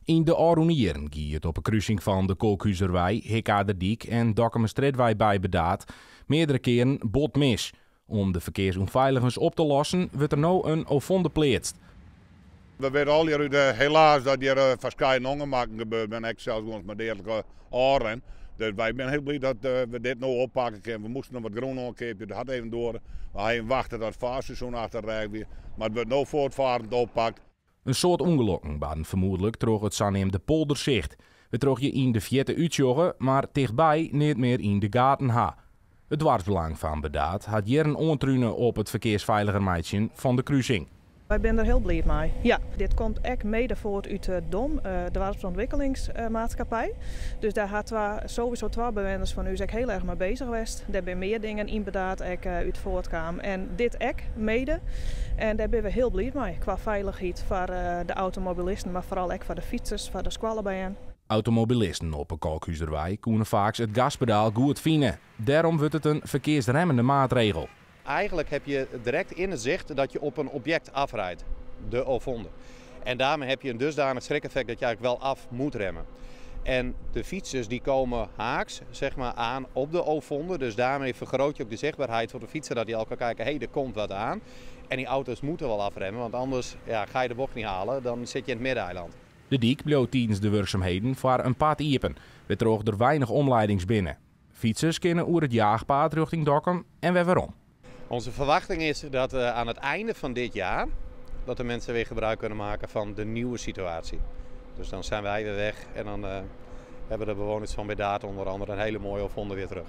Yn de ôfrûne jierren gie it op 'e krusing fan de Kolkhuzerwei, Hikkaarderdyk en Dokkumerstrjitwei by Burdaard meardere kearen bot mis. Om de ferkearsûnfeiligens op te lossen wurdt der no in ovonde pleatst. We witte allegear út helaas dat hjir ferskate ûngemakken gebeurd binne, ek sels gewoan mei deadlike ôfrin. Dus wy binne hiel bliid dat we dit no oppakke kinne. We moasten noch wat grûn oankeapje, dat hat even duorre. We ha even wachte dat it faarseizoen achter de rêch wie, mar it wurdt no fuortfarend oppakt. In soad ûngelokken barden fermoedlik troch it saneamde poldersicht, wêrtroch je yn de fierte útsjogge, mar tichtby neat mear yn de gaten ha. It doarpsbelang fan Burdaard hat jierren oantrune op it ferkearsfeiliger meitsjen fan de krusing. Wy binne der hiel bliid mei. Ja, dit komt ek mede fuort út de DOM, Doarpsûntwikkelingsmaatskippij. Dus dêr ha twa, sowieso twa bewenners fan ús ek hiel erch mei bezich west. Dêr binne mear dingen yn Burdaard ek út fuortkaam en dit ek mede. En dêr binne we hiel bliid mei kwa feilichheid foar de automobilisten, mar foaral ek foar de fytsers, foar de skoallebern. Automobilisten op 'e Kolkhuzerwei koene faaks it gaspedaal goed fine. Dêrom wurdt it in ferkearsremmende maatregel. Eigenlijk heb je direct in het zicht dat je op een object afrijdt, de ovonde. En daarmee heb je een dusdanig schrikeffect dat je eigenlijk wel af moet remmen. En de fietsers die komen haaks, zeg maar, aan op de ovonde. Dus daarmee vergroot je ook de zichtbaarheid voor de fietser dat die al kan kijken, hé, er komt wat aan. En die auto's moeten wel afremmen, want anders, ja, ga je de bocht niet halen, dan zit je in het middeneiland. De dyk bliuwt tidens de wurksumheden foar in part iepen, wêrtroch der weinich omleidings binne. Fytsers kinne oer it jaachpaad rjochting Dokkum en wer werom. Onze verwachting is dat aan het einde van dit jaar dat de mensen weer gebruik kunnen maken van de nieuwe situatie. Dus dan zijn wij weer weg en dan hebben de bewoners van Burdaard onder andere een hele mooie ovonde weer terug.